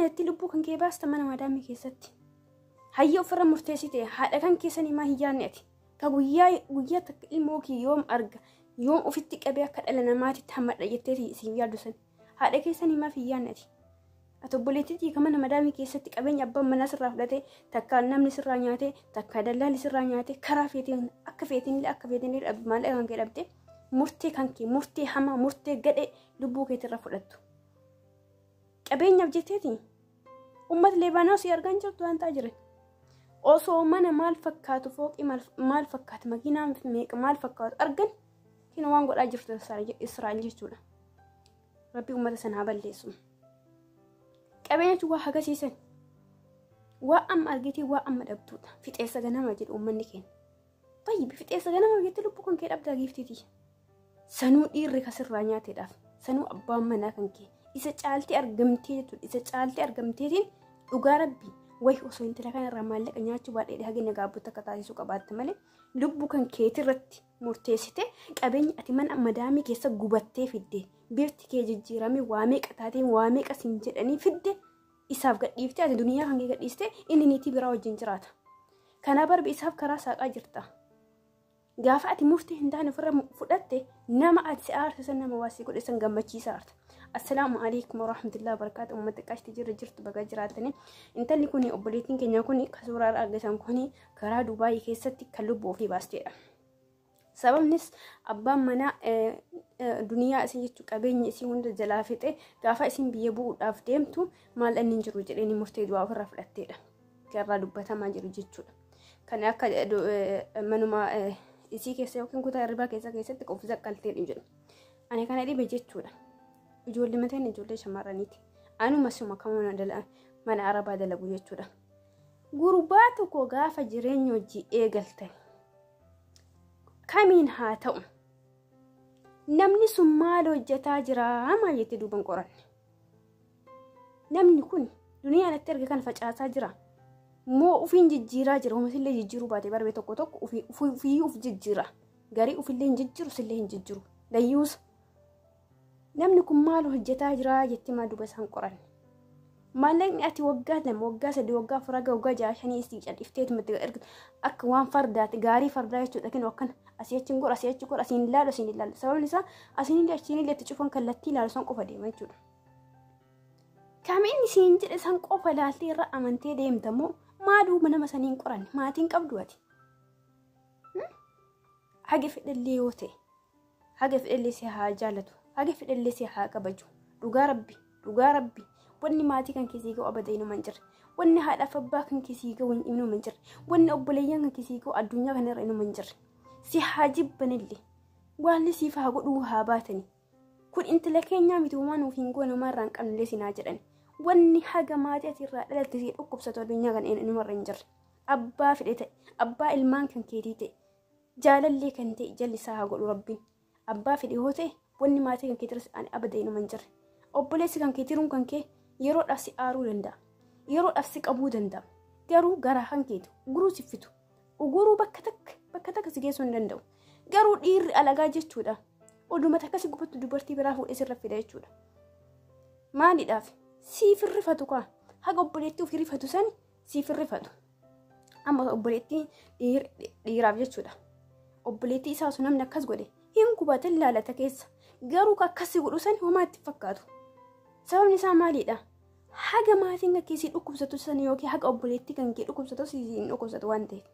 Qabeenya itti lubbuu kan kee baasta mana madaamii keessatti. Hayyee ofirra murteessite haadha kan keessanii maa hin yaadne ati? Ka guyyaa guyyaa takka ilmoo kee yoom arga, yoom ofitti qabee akka dhala namaatitti hammadha jettee siin yaaddu san. Haadha keessanii maaf hin yaadne ati? Ati obboleettiitii kan mana madaamii keessatti qabeenya abbaan manaa sirraa fudhatee, takka namni sirraa nyaatee, takka dallaalli sirraa nyaatee, karaa feetiin akka feetiin illee akka feetiin illee maallaqa kan kee dhabdee murtee kan kee murtee hamaa murtee gadhee lubbuu keetirra fudhattu. Qabeenyaaf jetteeti uummata Leebanoos argaa hin jirtu waan ta'aa jiran. Osoo mana maal fakkaatu, fooqii maal fakkaatu, makiinaa meeqa maal fakkaatu argan kina waan godhaa jirtu Israa'el jechuudha. Rabbi uummata sana haa balleessu. Qabeenya waa hagasiisan. Waa amma argitee waa amma dhabduudha. Fixeessa ganama jedhu uummanni keenya. Tayyib, fixeessa ganama jettee lubbuu kan kee dhabdaa giiftiiti. Sanuu dhiirri kasirraa nyaateedhaaf. Sanuu abbaan manaa kan kee. Isa caaltee argamtee jechuudha. Isa caaltee argamteetiin dhugaa rabbi wayi osoo intala kanarraa maallaqa nyaachuu baadhee haga gaabboota akka taasisuu qabaatte malee lubbuu kan keetirratti murteessite qabeenya ati mana madaamii keessa gubattee fidde, bifti kee jijjiirame, waa meeqa taateen waa meeqa siin jedhanii fidde isaaf gadhiiftee, ati duniyaa kan kee gadhiiste, inni niitii biraa wajjin jiraata. Kanaa barbi isaaf karaa saaqaa jirta. Gaafa ati murtii hin taane ofirra fudhatte, nama ati si aarsisan, nama waa si godhe san gammachiisa aarta. Assalaamu alaikum warahmatullahi wabarakatuh. Uummata qashti jirra jirtu, baga jiraatanii. Intalli kun, obboleettiin keenya kun, kan suuraa irraa argatan kun, karaa Dubaayii keessatti kan lubbuu ofii baasteedha. Sababnis abbaan manaa duniyaa isin jechuun qabeenya isii hunda jalaa fixe, gaafa isin biyya bu'uudhaaf deemtu maal inni hin jiru jedheen murtee du'aa ofirraa fudhatteedha. Garraa dubbatamaa jiru jechuudha. Kan akka manuma isii keessa yookiin kutaa hirribaa keessa keessatti qof zaqqalteedha jedhu. Ani kana dhibe jechuudha. Ijoollee mateen ijoollee shamarraniiti. Anuma suma kan mana arabaa dalagu jechuudha. Gurbaa tokko gaafa jireenya hojii eegaltan kamiin haa ta'u, namni sun maal hojjetaa jira maal jettee duuban qoranne. Namni kun duniyaan itti erga kana facaasaa jira. Moo ofiin jijjiiraa jira? Uummatillee jijjiiruu baatee barbee tokko tokko ofii of jijjiira. Garii ofillee hin jijjiiru, sillee hin jijjiiru. Dayyuusa. Namni kun maal hojjetaa jira jettee maal duuba isaan qoranne? Maallaqni ati waggaa 2, waggaa 3, waggaa 4, waggaa 6, 5 isii cal'ifteetumatti ergitu akka waan fardaati, gaarii fardaa jechuudha. Kennu akkana asii achi godha, asii achi godha, asiin ilaalu, asiin ilaalu. Sababni isaa asiin illee achiin illee itti cufan, kallattii ilaalu san qofa deema jechuudha. Kamiin isiin jedhe san qofa ilaaltee irra amantee deemta moo maa duuba nama sanii hin qoranne? Maatiin qabdu ati? Haga fedhallee yoo ta'e, haga fedhallee si haa jaalatu, haga fedhallee si haa kabaju. Dhugaa rabbi, dhugaa rabbi, wanni maatii kan keessii ga'u abada inuma hin jirre. Wanni haadhaaf abbaa kan keessii ga'u inuma hin jirre. Wanni obboleeyyan kan keessii ga'u addunyaa kanarra inuma hin jirre. Si haa jibbanillee, waan siif haa godhuu haa baatani. Kun intala keenyaa miti, uumaa nuuf hin goone, uumaa irraa hin qabnellee si naa jedhani. Wanni haga maatii ati irraa dhalatte si dhukkubsatu addunyaa kana inumarra hin jirre. Abbaa fedhe ta'e, abbaa ilmaan kan keetii ta'e, jaalallee kan ta'e, jalli isaa haa godhu rabbiin. Abbaa fedhe yoo ta'e, wanni maatii kan keetirras ani abada inuma hin jirre. Obboleessi kan keetiruun kan kee yeroodhaaf si aaruu danda'a. Yeroodhaaf si qabuu danda'a. Garuu garaa kan keetu uguruu si fitu. Uguruu bakka takka bakka takka si geessuu hin danda'u. Garuu dhiirri alagaa jechuudha. Oduma takka si gubattu dubartii biraa fuudhee sirra fida jechuudha. Maaliidhaaf? Siif rifatu kaa. Haga obboleettii ofii rifatu sani siif rifatu. Amma obboleettii dhiiraaf jechuudha. Obboleettii isaa osoo namni akkas godhe hin gubatin laalata keessa. Garuu akkasii godhu sani homaa itti fakkaatu. Sababni isaa maaliidha? Haga maatiin kan keessi dhukkubsatu sani yookiin haga obboleettii kan kee dhukkubsatu si hin dhukkubsatu waan ta'eef.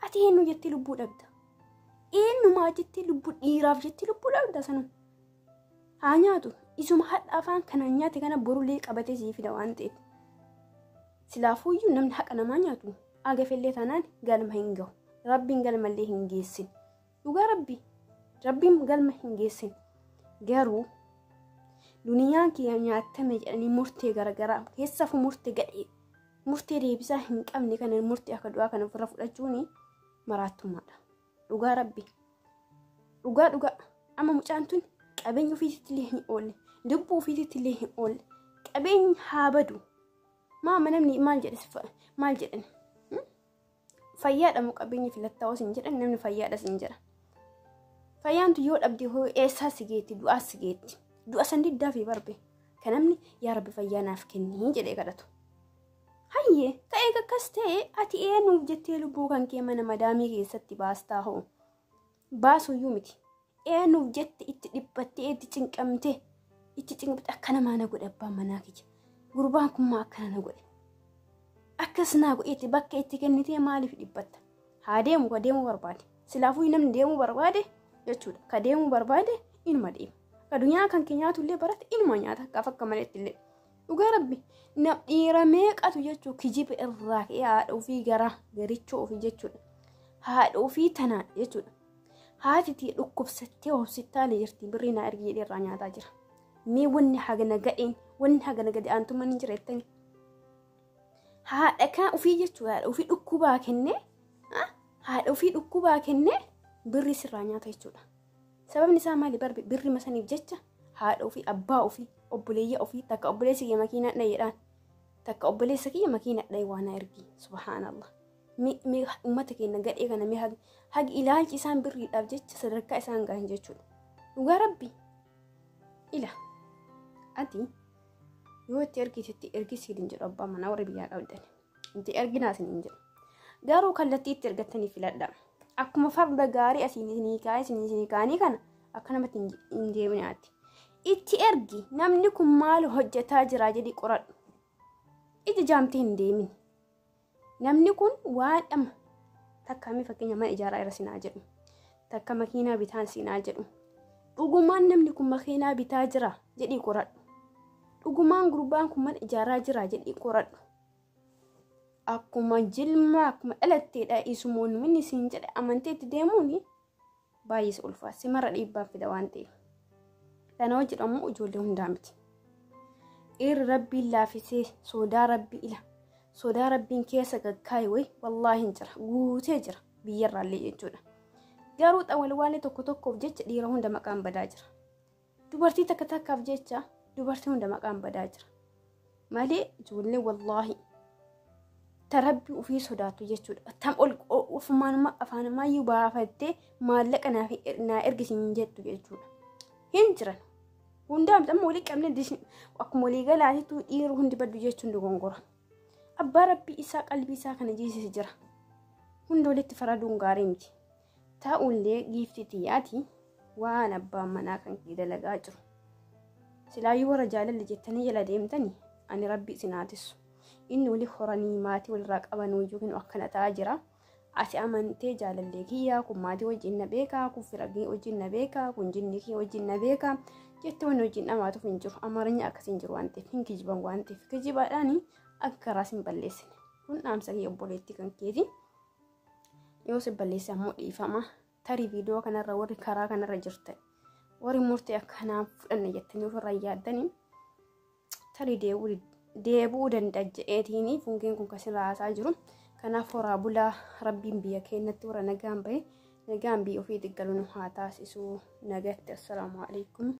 Ati eenyu jettee lubbuu dhabda? Eenyumaa jettee lubbuu dhiiraaf jettee lubbuu dhabda sanu? Haa nyaatu. Isuma hadha afaan kanaan nyaate kana borulee qabatee sii fida waan ta'eef. Silaafuyyuu namni haqa namaa nyaatu agafellee taanaan galma hin gahu. Rabbiin galmallee hin geessin. Dhugaa rabbi. Rabbiin galma hin geessin. Garuu duniyaan kiyya nyaattame jedhanii murtee garaagaraa keessaafu murtee gadhee, murtee deebisaa hin qabne kana, murtee akka du'aa kana ofirra fudhachuun maraattummaadha. Dhugaa rabbi. Dhugaa dhugaa. Amma mucaan tun qabeenya ofiisitti illee hin oolle. Lubbuu ofiisitti illee hin oolle. Qabeenya haa badu. Maama namni maal jedhe, maal jedhan? Fayyaadha moo qabeenya filattaa sin jedhan, namni fayyaadha sin jedha. Fayyaan tun yoo dhabde hoo eessaa si geetti? Du'aa si geetti. Du'a san diddaa fi barbe. Kan namni yaa Rabbi fayyaa naaf kennii jedhee kadhatu. Hayyee ka'ee akkas ta'e ati eenyuuf jettee lubbuu kan kee mana madaamii keessatti baastaa hoo? Baasuyyuu miti. Eenyuuf jette itti dhiphattee itti cinqamtee itti cinqamte akkana maana godhe abbaan manaa kiyya. Gurbaan kun maa akkana na godhe? Akkas naa godheetti bakka itti kennitee maaliif dhiphatta? Haa deemu ka deemuu barbaade. Silaafuu namni deemuu barbaade jechuudha. Ka deemuu barbaade inuma deema. Ka dunyaa kan kee nyaatullee barate inuma nyaata akkaaf akka maleetti illee. Dhugaa Rabbi dhiira meeqatu jechuu kijiba irraa ka'ee haadha ofii gara garichoo ofii jechuudha. Haadha ofii tanaan jechuudha. Haati tee dhukkubsattee hospitaala jirti birrii naa ergi jedhee irraa nyaataa jira. Mee wanni hagana gadheen wanni hagana gadi aantummaan hin jira jettanii. Haadha kan ofii jechuudha haadha ofii dhukkubaa kennee haadha ofii dhukkubaa kennee birrii sirraa nyaata jechuudha. Sababni isaa maali barbe birrii masaniif jecha haadha ofii abbaa ofii obboleeyya ofii takka obboleessi kiyya makiinaa dhaye jedhaan takka obboleessa kiyya makiinaa dhaye waan ergi subhaanallah. Mi uummata keenya gadhee kana mi hagi ilaalchi isaan birriidhaaf jecha sadarkaa isaan gahan jechuudha. Dhugaa Rabbi ila ati yoo itti ergitetti ergisiin hin jedhu abbaa manaa warra biyyaa qabdan itti erginaa isin hin jedhu. Garuu kallattii itti ergattanii filadha. Akkuma farda gaarii asiin isinii kaa'ee isinii kaa'anii kana akka namatti hin deeminaati. Itti ergi namni kun maal hojjetaa jira jedhii qoradhu. Ija jaamtee hin deemin. Namni kun waan dhama takka mi fakkeenya mana ijaaraa irra sinaa jedhu. Takka makiinaa bitaan sinaa jedhu. Dhugumaan namni kun makiinaa bitaa jira jedhii qoradhu. Dhugumaan gurbaan kun mana ijaaraa jira jedhii qoradhu. Akkuma jilma akkuma dhalatteedha isumoon inni siin jedhe amantee itti deemuun baay'ee si ulfaata. Simarra dhiibbaa fida waan ta'eef. Kana hojjedhamu ijoollee hundaa miti. Dhiirri Rabbiin laafisee sodaa Rabbii ila. Sodaa Rabbiin keessa gaggaa'e wayi wallaahi hin jira. Guutee jira biyyarraallee jechuudha. Garuu xawalwaalee tokko tokkoof jecha dhiira hunda maqaan badaa jira. Dubartii takka takkaaf jecha dubartii hunda maqaan badaa jira. Malee ijoollee wallaahi ta Rabbii ofii sodaattu jechuudha. Tam ol ofumaan afaanumaa baafattee maallaqa naa ergisiin jettu jechuudha. Hin jiran. Hundaa miti amma walii qabne akkuma walii galaatitu dhiirri hundi baddu jechuun dogongora. Abbaa Rabbii isaa qalbii isaa kana jiisise jira. Hunda walitti faraduun gaarii miti. Ta'ullee giiftii xiyyaati waan abbaan manaa kan kee dalagaa jiru. Silaayyuu warra jaalalli jettanii jala deemtanii ani Rabbi isin haa tissu. Inni wali horanii maatii walirraa qaban yookiin akkana ta'aa jira. Ati amantee jaalallee kiyyaa kun maatii wajjin na beekaa kun fira wajjin na beekaa kun jinni kiyya wajjin na beekaa jettee wanni wajjin dhamaatuuf hin jiru. Amaarinya akkasii hin jiru waan ta'eef hin kijiban waan ta'eef kijibaadhaan akka karaa sin balleessine. Kun dhaamsa kiyya obboleettii kan keeti. Yoo si balleesse ammoo dhiifama. Tarii viidiyoo kanarra warri karaa kanarra jirtan warri murtee akkanaa fudhanne jettanii ofirra yaaddanii tarii deebi'uu danda'a jedheetiin funkeen kun kan sirraa haasaa jiru. Kanaaf horaa bulaa Rabbiin biyya keenyatti warra nagaan bahe nagaan biyya ofiitti galu nu haa taasisu. Nagatti assalaamu alaikum.